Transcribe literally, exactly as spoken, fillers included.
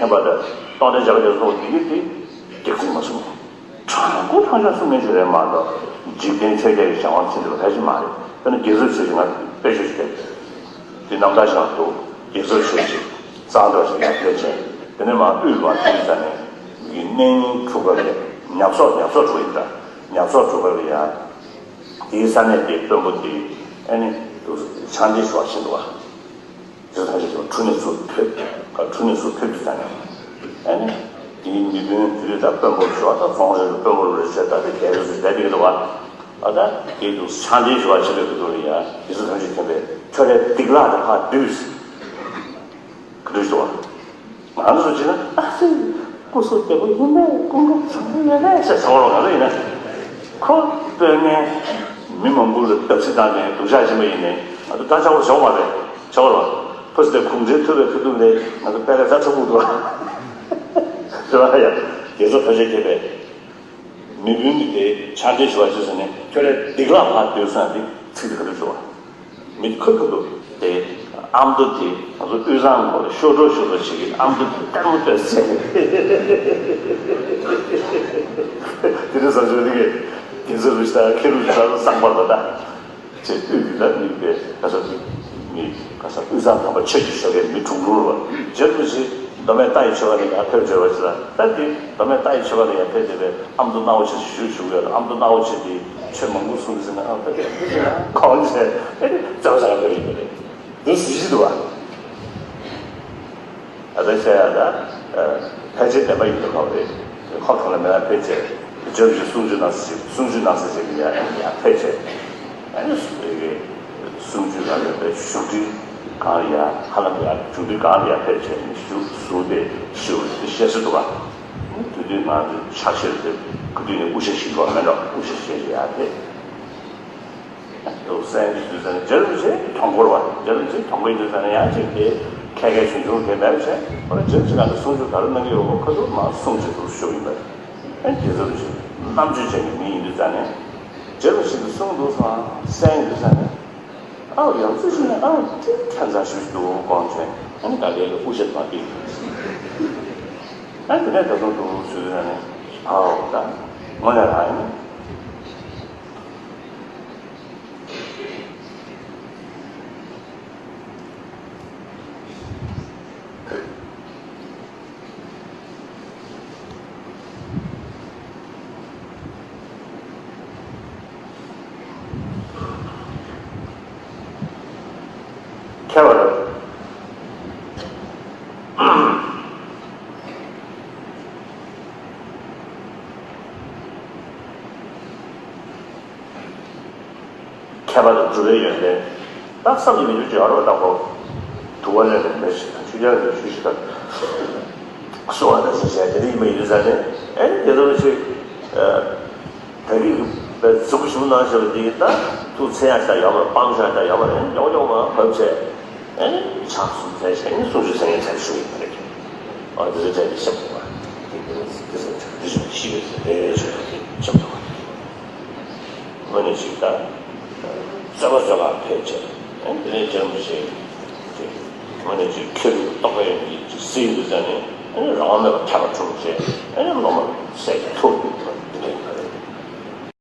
མཁྱེན་པ་དང་རྟོགས་ལྡན་རྒྱལ་བ་རྒྱ་མཚོ་ལ་འདི་གི་དེ་རྒྱག་རྩིས་མ་སོང་། དྲང་པོ་དྲང་བཞག་གསུང་མཁན་ཞིག་རེད་མ་གཏོགས་འཇིག་རྟེན་ཆོས་བརྒྱད་ཀྱི་གཞན་དབང་ཕྱིན་འདུག་ཕལ་ཆེར་མ་རེད། དཔེར་ན་དགེ་ཚུལ་ཆོས་ཀྱི་ང་དཔེ་ཤོད་བཤད། དེ་རྣམ་ཐར་ཞིག་ལ་འདུག་དགེ་ཚུལ་ཆོས་ཀྱི་གཙང་སྦྲ་ཞིག་ཡར་ཕེབས་བྱས། དེ་ནས་མར་དབུས་པ་དེའི་རྩ་ནས་མི་གནས་རྙིང་ཁྲུ་ག་ལས་ཉ་གསོག་ཉ་གསོག་ཁྲུ་ཡིན་ད། ཉ་གསོག་ཁྲུ་ག་ལས་ཡར། དེའི་ས་གནས་དེའི་དཔོན་པོ་དེ་ཨ་ནི་ཕྱག་འདྲེན་ཞུ་བ་ཕྱིན་འདུག་བ། དེ་ཚོ་ཐམས་ཅད་ཀྱང་ཁྲུ་ནས་ཚུར་ཕེབས། ཁྲུ་ནས་ཚུར་ཕེབས་དུས་ཙམ་ནས་ཨ་ནི་དེའི་མི་དཔོན་དེ་རིགས་དང་དཔོན་པོ་ཞུ་བ་དང་ཙོང་ཁའི་དཔོན་པོ་རེ་བྱས། ད་དེ་ག་རེ་ཟེར་བསྡད་ཀྱི་འདུག་བ། ཨ་ད་དེ་དུ་ཕྱག་འདྲེན་ཞུ་བ་ཕྱིན་པའི་ཁུ་ཐུག་ལ་ཡ་དེ་ཚོ་ཐམས་ཅད་མཁྱེན་པས་ཁྱོད་རའི་སྡིག་ལག་དེ་ཕར་བསྡུས། ག་འདྲ་ཞུ་བ། ང་ཚོ་བྱས་ན་ཨ་ཙི། སྐུ་གཟུགས་བདེ་པོ་ཡིན་པས་ཀུན་དགའ་བཟང་པོ་ཡོད་པས་ཟེར་ཟེར་བ་ལ། ང་ཚོ་ཡིན་ན་ཁོ་དཔོན་ངན་མི་མང་པོ་ལ་བརྡབ་གསིག་བཏང་ནས་སྡུག་ཅག་བྱེད་པ་ཡིན་ནས་ང་ཚོ་ད་ཆགས་པོ་བྱེད་དགོས་མ་རེད། ཆགས་པོ་ལ་ཕོ་སི་དེ་གུང་ཁྲན་ཐུབ་པའི་ཁུ་ཐུག་ལས་ང་ཚོ་དཔེ་ཁ་ཚ་ཁྲོ་པོ་འདུག་ཟེར་བ་ཡ། དེ་ཚོ་ཕལ་ཆེར་མཁྱེན་པས། མི་དཔོན་གྱིས་དེ་ཕྱག་འདྲེན་ཞུ་བ་བྱས་ཟེར་ནས་ཁྱོད་རའི་སྡིག་ལག་ཕར་སྡུས་སོང་། དེ་ཚིག་དེ་ག་འདྲ་ཞུ་བ། མི་ཁུ་ཁུ་འདུག་དེ། ཨ་མདོ་དེ་ང་ཚོ་དབུས་གཙང་ཁོ་ལ་ཤོར་འགྲོ་ཤོར་འགྲོ་བྱེད་ཀྱི་ཨ་མདོ་དེ་ལྟད་མོ་ལྟོས་ཟེར། དེ་འདྲ་བཟོ་བྱེད་ཀྱི་དེ་ཚོ་རུ་ཤ་ཁེ་རུ་ཤ་སང་པར་ལ་ད། ཅེས་དབུས་ཀྱི་ལ་དམིགས་པའི་ག་ས་དེ་མི་ག་ས་དབུས་གཙང་དམ་པ་ཆོས་ཀྱི་ཞོགས་ཀའི་མི་དྲུག་འགྲོ་བ་རྗེ་རིན་པོ་ཆེ་མདོ་སྨད་ཏཱ་ཡི་ཆོས་ཁ་ནས་ཡར་ཕེབས་བྱས་པ་ཞིག་ལ། ད་དེ་མདོ་སྨད་ཏཱ་ཡི་ཆོས་ཁ་ནས་ཡར་ཕེབས་བསྡད་པའི་ཨ་མདོ་སྣ་བོ་ཆེ་ཞུ་ཞུ་ཡོད། ཨ་མདོ་སྣ་བོ་ཆེ་དེ་ཆོས་མང་པོ་གསུང་གི་ཟེར་ན་ཨ་ཕེབས་ཁོང་ཚོས་ཨེ་ནི་བཙན་བྱང་ཕེབས་ཡོད་པ་རེད། དེ་གཟི་བརྗིད་འདུག་བ། ད་ལྟ་བཤད་ཡ་ད། ཕལ་ཆེར་བདེན་པ་ཡིན་དུ་ཁག་རེད། ཁོ་ཐོག་ལ་མེད་ལ་ཕལ་ཆེར་ཇོ་བོ་རྗེ་གསུང་ཆོས་གནང་ས་ཞིག་གསུང་ཆོས་གནང་ས་ཞིག་ཡ་ཡ་ཕལ་ཆེར། ཨ་ནི་སུ་རེད་གི་གསུང་ཆོས་གནང་ཡོད་པའི་བཞུགས་ཁྲི་གང་ལ་ཡ་ཧ་ལམ་ཡ་བཞུགས་ཁྲི་གང་ལ་ཡ་ཕལ་ཆེར་ནི་བཞུགས་བཟུང་སྟེ་ཞུ་བཤད་སྲོལ་འདུག་བ། དེ་དུས་ང་ཚོའི་ཕྱག་ཕྱིར་དེ་ཁུ་དུས་ནས་དབུ་ཞྭ་བཞེས་པ་མེད་འགྲོ། དབུ་ཞྭ་བཞེས་ཡ་དེ། ཏུ་སེང་གི་དུས་ཚོད་ནས་རྗེ་རིན་པོ་ཆེ་གི་གྲོངས་འཁོར་བ། རྗེ་རིན་པོ་ཆེ་གྲོངས་པའི་དུས་ཚོད་ནས་ཡང་ཅིག་དེ་ཁལ་ཁལ་ཆུང་ཆུང་དེ་མེད་པ་བྱས། ཁོ་རང་རྗེ་རིན་པོ་ཆེ་གང་གི་གསུང་ཆོས་ག་རེ་གནང་གི་ཡོད་པ་ཁོ་ཚོ་མར་གསུང་ཆོས་དུ་ཞུ་ཡིན་པ་རེད། ཨ་རྗེ་རིན་པོ་ཆེ་རྣམ་དཔྱོད་ཅན་གྱི་མི་ཡིན་དུས་ཙང་ནས་རྗེ་རིན་པོ་ཆེ་གི་གསུང་འདུག་སོང་སེང་གི་དུས་ཙང་ནས་ཨའོ་ཡང་རྩིས་ཞུས་ནས་ཨའོ་ཏི་ཁྱད་མཚར་ཞུ་ཞུ་དགོངས་བྱས། ཨ་ནི་ད་ལྟའི་དབུ་ཞྭ་མ་ཕུད། ཨ་དེ་ནས་ད་དུང་དུ་ཞུ་དུས་ཙང་ནས་ཨའོ་ད་དངོས་གནས་རང་ཡིན། ཁྱད་པར། ཁྱད་པར་དུ་གྲུབ་པའི་ཡོན་ཏན། ད་བསམ་གྱིས་མི་ཁྱབ་ཅིག་ཡོད་རེད་པ། ད་ཁོ་དུ་བ་ལས་ནས་མེ་ཆུ་ཆུ་རྐྱང་གི་ཆུ་ཞིག་དང་གསོལ་བ་དང་ཟེར་བྱས་དེ་འདྲ་ཡིན་པ་ཡིན་དུས་ཙང་ནས། ཨེ་དེ་ཚོ་ལ་ཅིག་ད་གིན་གྱི་པའི་གཟུགས་པོ་ཞིབ་གནང་བྱས་པ་འདི་ད་ཐུགས་མཚན་ཡག་ཤག་ཡོད་མ་རེད། སྤང་ཤག་ད་ཡོད་མ་རེད། མགྱོགས་མགྱོགས་མ་བབས་བྱས། ཨེ་ཕྱག་གསུམ་མཚན་བྱས་ནས་གསུང་ཆོས་མཚན་ཡང་མཚན་ཞུ་ཡིན་པ་རེད། ཨ་དེ་ཚོ་བྱས་ནས་ཤེས་དགོས་པ། དེ་དེ་ཚོ་དེ་ཚོ་ཤེས་དགོས་པ་རེད། ཤེས་དགོས་པ་རེད། དངོས་གནས་ཅིག་ད་རྩོད་པ་རྩོད་པ་ཕལ་ཆེར། ཨེ་དེ་ནས་རྗེ་རིན་པོ་ཆེ་དེ་དངོས་གནས་ཅིག་མཁས་གྲུབ་རྟོགས་པའི་ཡོན་ཏན་ཅིག་གཟིགས་དུས་ཙང་ནས། ཨེ་རང་དབང་མེད་པར་ཐར་པ་འཁྲུངས་བྱས། ཨེ་སློབ་མ་སད་ཀྱིས་ཐུབ།